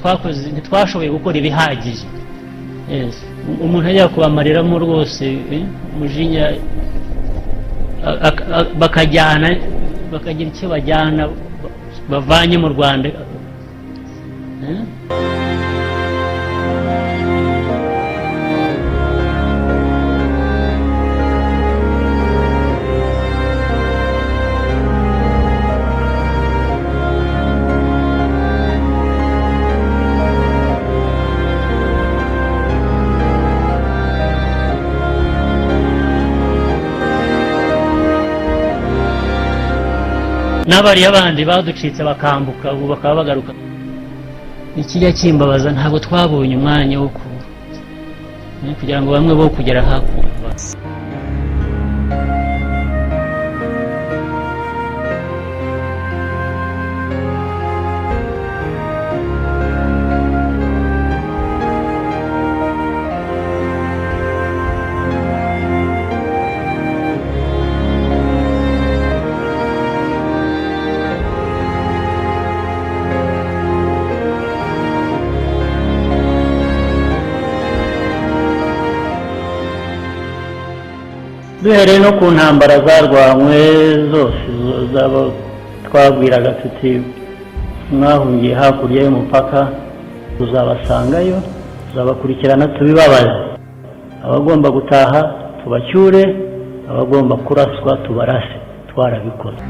twakoze, ntitwashoboye gukora ibihagije. Yes. Umuntu ajya kubamariramo rwose, umujinya, bakajyana, bakagira icyo bajyana bavanye mu Rwanda. Eh? N'abariya bandi baducitse bakambuka, ubu bakaba bagaruka. Ikijya kimbabaza, ntabwo twabonye umwanya wo kugira ngo bamwe bo kugera hakurya. Duhereye no ku ntambara zarwanywe zose zaba, twabwiraga tuti: "Mwahungiye hakurya y'umupaka, tuzabasangayo, tuzabakurikirana, tubibabaze. Abagomba gutaha tubacyure, abagomba kuraswa tubarase." Twarabikoze.